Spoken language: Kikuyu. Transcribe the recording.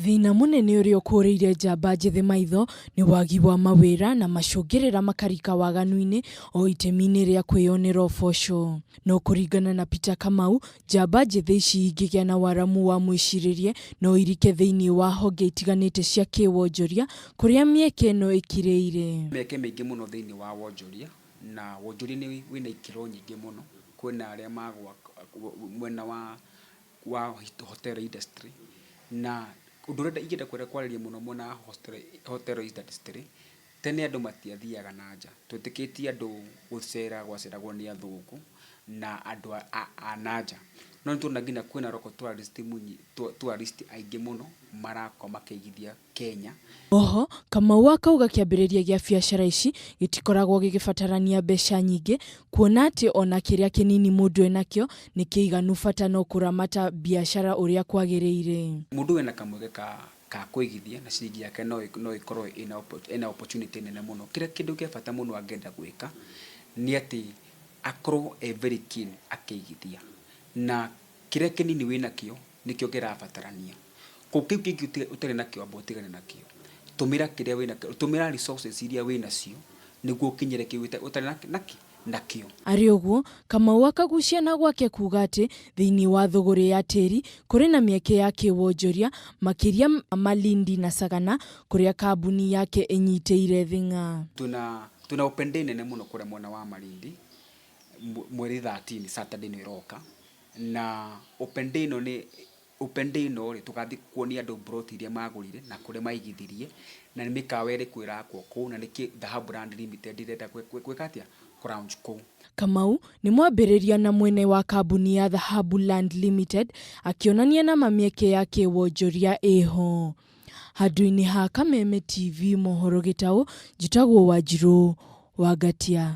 Thĩna mũnene ũrĩa ũkũrĩire njamba njĩthĩ maitho nĩ wagi wa mawĩra na macũngĩrĩra makarika waganu-inĩ o itemi-inĩ rĩa kwĩyonera ũboco. No kũringana na Peter Kamau, njamba njĩthĩ ici ingĩgĩa na waramu wa mwĩcirĩrie no irike thĩinĩ wa honge itiganĩte cia kĩwonjoria kũrĩa mĩeke ĩno ĩkirĩire. Mĩeke mĩingĩ mũno thĩinĩ wa wonjoria, na wonjoria nĩ wĩna ikĩro nyingĩ mũno, kwĩna arĩa magwaka mwena wa wa hotel industry, na ũndũ ũrĩa ingĩenda kwarĩria mũno mwena wa hotel industry, tene andũ matiathiaga na nja, twetĩkĩtie andũ gũcera gwaceragwo nĩ athũngũ na andũ a na nja, no nĩ tũrona nginya kwĩna local tourist tourist aingĩ mũno marakorwo makĩigithia Kenya. Oho, Kamau akauga kĩambĩrĩria gĩa biacara ici gĩtikoragwo gĩgĩbatarania mbeca nyingĩ kuona atĩ ona kĩrĩa kĩnini mũndũ enakĩo nĩ kĩiganu bata no kũramata biacara ũrĩa kwagĩrĩire. Mũndũ wĩna kamweke ka kũigithia na ciringi yake no ĩkorwo ĩna opportunity nene mũno. Kĩrĩa kĩndũ kĩa bata mũno angĩenda gwĩka nĩ atĩ akorwo e very keen akĩigithia na kĩrĩa kĩnini wĩnakĩo nĩkĩo kĩrabatarania. Kũu kĩu kĩngĩ ũtarĩ nakĩo amba ũtigane nakĩo. Tũmĩra kĩrĩa wĩnakĩo, tũmĩra resources iria wĩnacio nĩguo ũkinyĩre kĩu ũtarĩ nakĩ nakĩo. Arĩ ũguo, Kamau akagucia na gwake kuga atĩ thĩinĩ wa thũgũrĩ ya tĩri kũrĩ na mĩeke ya kĩwonjoria makĩria Malindi na Sagana kũrĩa kambuni yake ĩnyitĩire thing'a. Twĩna twĩna open day nene mũno kũrĩa mwena wa Malindi mweri 13 Saturday ĩno ĩroka, na open day ĩno nĩ open day ĩno rĩ, tũgathiĩ kuonia andũ plot iria magũrire na kũrĩa maigithirie na nĩ mĩkawa ĩrĩkũ ĩrakwo kũu na nĩkĩ Dhahabu Land Limited ĩrenda gwĩka atĩa, kũ launch kũu. Kamau nĩ mwambĩrĩria na mwene wa kambuni ya Dhahabu Land Limited akĩonania nama mĩeke ya kĩwonjoria ĩho. Handũ-inĩ ha Kameme TV mohoro gĩtaũ, njĩtagwo Wanjirũ wa Ngatia.